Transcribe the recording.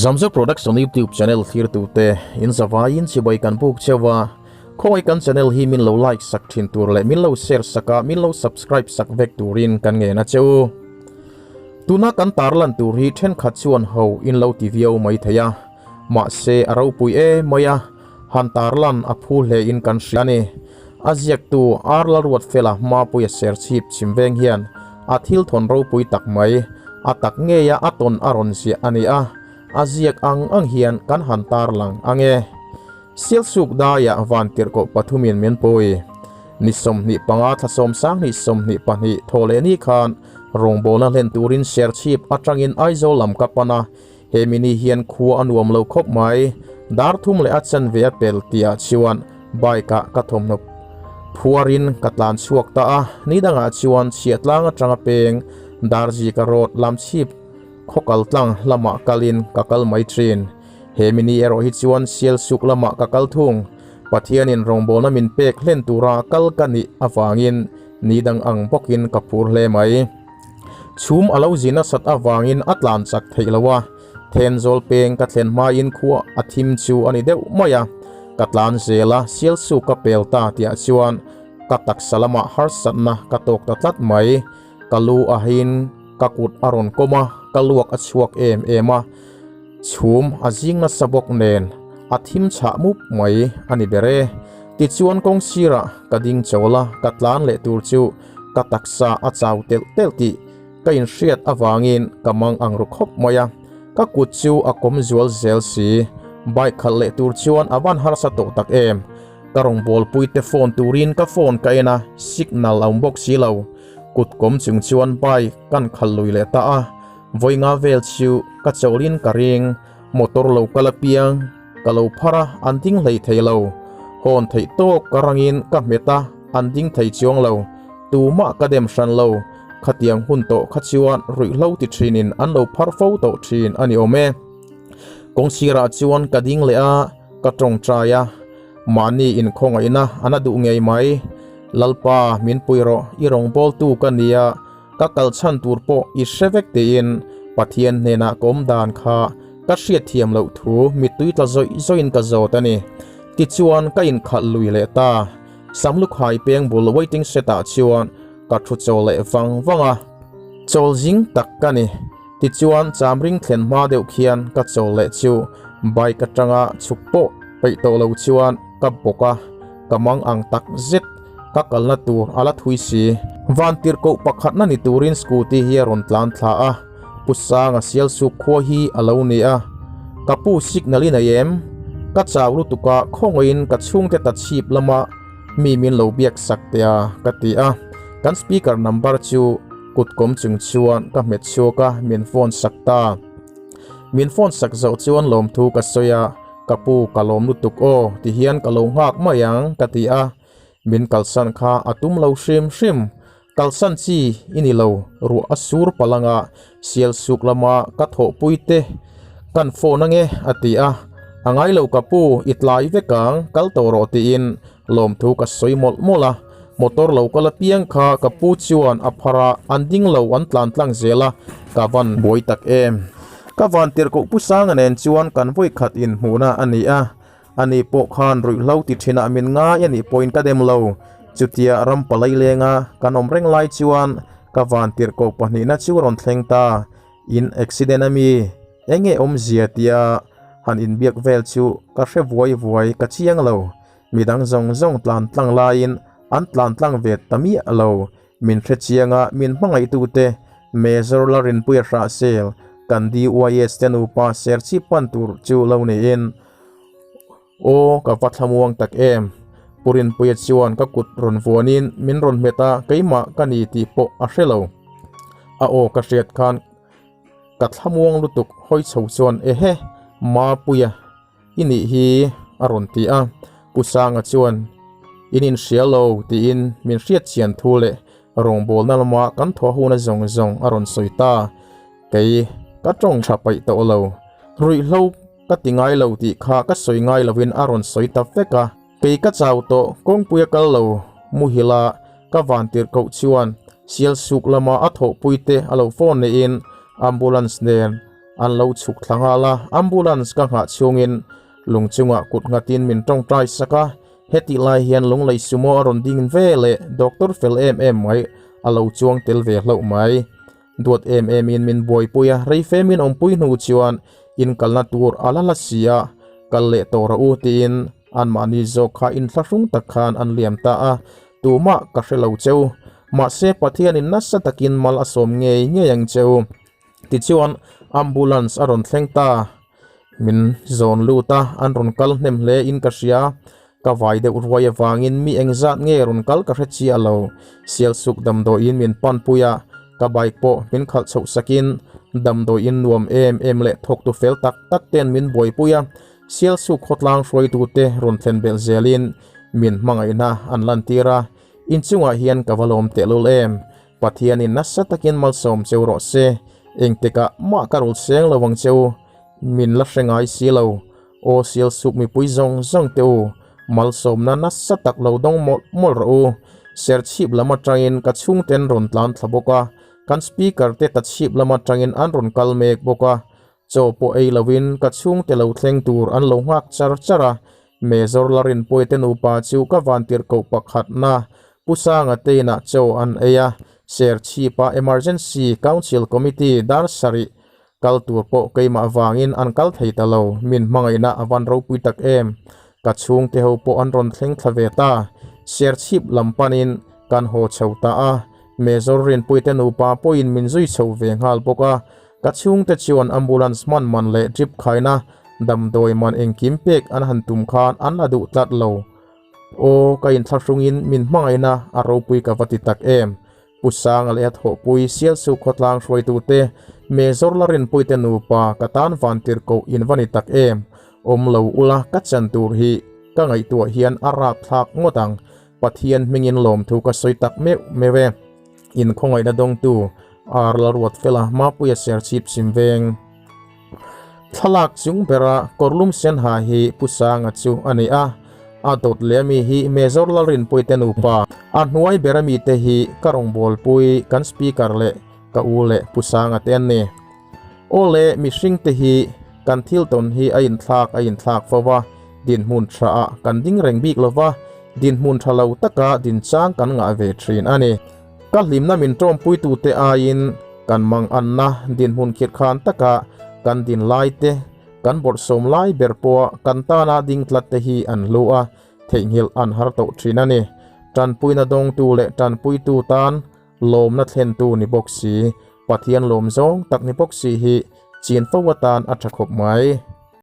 Zamzo Production YouTube channel thlirtute in zavaiin chibai kan buk cheu a, khawngaih kan channel hi min lo like sak thin tur leh min lo share sak a, min lo subscribe sak vek turin kan ngen a che u. Tuna kan tarlan tur hi thenkhat chuan ho in lo ti viau mai thei a, mahse a ropui em mai a, han tarlan a phu hle in kan hria a ni. A ziaktu Ar Lalruatfela Mapuia Serchhip chhim veng hian a thil thawn ropui tak mai, a tak ngeia a tawn a rawn ziah a ni a, a ziak ang ang hian kan han tarlang ang e. Sialsuk daiah Vantirhkoh pathumin min pui. Ni 25 thla 10 22 thaw leh ni khan rawngbawlna hlen turin Serchhip atangin Aizawl lam ka pan a, Hemi ni hian khua a nuam lo khawp mai, dar thum leh a chanve a pel tihah chuan bike ah ka thawmhnaw phuarin ka tlan chhuak ta a, ni dangah chuan chhiahtlang atanga peng Darzika road lam chhip khaw kal tlang lamah kalin ka kal mai thin. Hemi ni erawh hi chuan Sialsuk lamah ka kal thung. Pathianin rawngbawlna min pek hlen tura kal ka nih avangin ni dang ang bawkin ka phur hle mai. Chhum a lo zi nasat avangin a tlan chak theih lo a, Thenzawl peng ka thlen hmain khua a thim chu a ni deuh mai a, ka tlan zel a, Sialsuk ka pel ta tihah chuan ka taksa lamah harsatna ka tawk ta tlat mai. Ka lu a hein ka kut a rawn kawm a, ka luak a chhuak em em a, chhum a zing nasa bawk nen a thim chhah mup mai a ni ber e. Tichuan kawng sirah ka ding chawl a, ka tlan leh tur chu Ka taksa a chau telh telh tih ka inhriat avangin ka mang ang ru khawp mai a, ka kut chu a kawm zual zel si. Bike khalh leh tur chuan a van harsa tawh tak em. Ka rawngbawlpui te phone turin ka phone ka en a, signal a awm bawk si lo. Kut kawm chung chuan bike kan khalh lui leh ta a, vawi nga vel chu ka chawlhin ka ring. Motor lo kal apiang ka lo phar a, an ding hlei thei lo. Hawn theih tawk ka rangin ka hmet a, an ding thei chuang lo. Tumah ka dem hran lo. Khatiang hun tawh kha chuan ruihhlo ti thinin an lo phar fo tawh thin a ni awm e. Kawngsirah chuan ka ding leh a, ka tawngtai a. Mahni inkhawngaihna a na duh ngei mai. Lalpa min pui rawh, i rawngbawltu ka nia. Ka kal chhan tur pawh i hre vek tiin Pathian hnenah ka awm dan kha ka hriatthiam loh thu mittui tla zawih zawihin ka zawt a ni. Tichuan ka inkhalh lui leh ta. Samlukhai peng bul waiting shed ah chuan ka thu chawl leh vang vang a. Chawl zing tak ka ni. Tichuan chamring thlen hma deuh khian ka chawl leh chu bike atanga chhuk pawh peih tawh lo chuan ka bawk a, ka mang ang tak zet. Ka kalna tur a la thui si. Vantirhkoh pakhatna ni turin scooty hi a rawn tlan thla a, Pu Sanga Sialsuk khua hi a lo ni a. Ka pu signal i nei em? Ka chau lutuk a, khawngaihin ka chhungte ta chhip lama mi min lo biak sak teh a, ka ti a. Kan speaker number chu kut kawm chung chuan ka hmet chhuak a, min phone sak ta. Min phone sak zoh chuan lawmthu ka sawi a, Ka pu ka lawm lutuk aw, tihian ka lo nghak mai ang, ka ti a. Min kalsan kha a tum lo hrim hrim. Kalsan chi i ni lo, ruah a sur palh anga Sialsuk lama ka thawhpui te kan phone ange a ti a. A ngai lo ka pu, i tlai vek ang, kal tawh rawh tiin lawmthu ka sawi mawlh mawlh a. Motor lo kal apiang kha ka pu chuan a phar a, an ding lo an tlan tlang zel a, ka van buai tak em. Ka van tirhkoh Pu Sanga nen chuan kan vawikhat inhmuhna a ni a. Ani pawh khan ruihhlo ti thinah min ngai a nih pawhin ka dem lo. Chutia ram palai lenga kan awm reng lai chuan ka van tirhkoh pahnihna chu a rawn thleng ta. In accident a mi? Enge awmzia tia han inbiak vel chu ka hre vuai vuai ka chiang lo. Midang zawng zawng tlan tlang laiin an tlan tlang ve ta miah lo. Min hre chianga min hmangaihtute Major Larinpuia Hrahsel, kan DYS te nupa Serchhip pan tur chu lo niin, Aw, ka va thlamuang tak em! Pu Rinpuia chuan ka kut rawn vuanin min rawn hmet a, keimah ka ni tih pawh a hre lo. A aw ka hriat khan ka thlamuang lutuk hawi chho chuan, Ehe, Mapuia, I nih hi a rawn ti a, Pu Sanga chuan in inhria lo tiin min hriat chian thu leh rawngbawlna lama kan thaw huna zawng zawng a rawn sawi ta. Kei ka tawng tha paih tawh lo, ruihhlo ka ti ngai lo tih kha ka sawi ngai lovin a rawn sawi ta vek a. Kei ka chau tawh, kawngpui a kal lo, muhila ka van tirh koh chuan Sialsuk lama a thawhpui te a lo phone neihin ambulance nen. An lo chhuk thla nghal a, ambulance ka nghah chhungin lung chungah kut nghatin min tawngtai sak a, hetih lai hian lunglei sumo a rawn ding ve leh doctor fel em em mai a lo chuang tel ve hlauh mai. Duat em em in min buaipui a, rei fe min awmpui hnu chuan in kalna tur a la la si a, kal leh tawh rawh u tiin anmahni zawk kha inthlahrung tak khan an liam ta a, tumah ka hre lo cheu. Mahse Pathianin nasa takin mal a sawm ngei ngei ang cheu. Tichuan ambulance a rawn thleng ta. Min zawn lut a, an rawn kal hnem hle in ka hria. Ka vai deuh ruai avangin mi engzat nge rawn kal ka hre chiah lo. Sialsuk damdawiin min panpui a, ka bike pawh min khalh chhoh sakin damdawiin nuam em em leh thawktu fel tak tak ten min buaipui a. Sialsuk khawtlang hruaitute rawn thlen belh zelin min hmangaihna an lantir a, inchungah hian ka va lawm tehlul em. Pathianin nasa takin malsawm cheu rawh se, engtikah mah ka rul seng lo ang cheu, min la hre ngai si lo. Aw sial suk mipui zawng zawng te u, malsawmna nasa tak lo dawng mawlh mawlh rawh u. Serchhip lam atangin ka chhungten rawn tlan thla bawk a, kan speaker te tachhip lam atangin an rawn kal mek bawk a, Chaw pawh ei loin ka chhungte lo thleng tur an lo nghak char char a, Major Larinpuite nupa chu ka vantirhkoh pakhatna Pu Sanga te inah chaw an ei a, Serchhipa Emergency Council Committee dar sarih kal tur pawh keimah vangin an kal thei ta lo, min hmangaihna a van ropui tak em. Ka chhungte ho pawh an rawn thleng thla ve ta, Serchhip lam panin kan haw chho ta a, Major Rinpuite nupa pawhin min zui chho ve nghal bawk a, Ka chhungte chuan ambulance hman man leh drip khaina damdawi man engkim pek an han tum khan an la duh tlat lo. Aw, ka inthlahrungin min hmangaihna a ropui ka va ti tak em! Pu Sanga leh a thawhpui Sialsuk khawtlang hruaitute, Major Larinpuite nupa ka tan vantirhkoh in va ni tak em! Awm lo ula ka chan tur hi ka ngaihtuah hian a rapthlak ngawt ang. Pathian hmingin lawmthu ka sawi tak meuh meuh e. Inkhawngaihna dawngtu Ar Lalruatfela Mapuia Serchhip Simveng Thlalak chung bera kawrlum sen ha hi Pu Sanga chu a ni a, a dawt leh ami hi Major Lalrinpuite nupa, a hnuai ber ami te hi ka rawngbawlpui kan Speaker leh ka u leh Pu Sanga te an ni. Aw le mihring te hi kan thil tawn hi a inthlak a inthlak fo va, dinhmun tha ah kan ding reng bik lo va, dinhmun tha lo taka din chang kan ngah ve thin a ni. Ka hlimna min tawmpuitu te aiin kan manganna dinhmun khirhkhan taka kan din lai te, kan bawrhsawm lai ber pawha kan tana ding tlat te hi an hlu a, theihnghilh an har tawh thin a ni. Tanpuina dawngtu leh tanpuitu tan Lawmna thlentu ni bawk si, Pathian lawm zawng tak ni bawk si hi chin fo atan a tha khawp mai.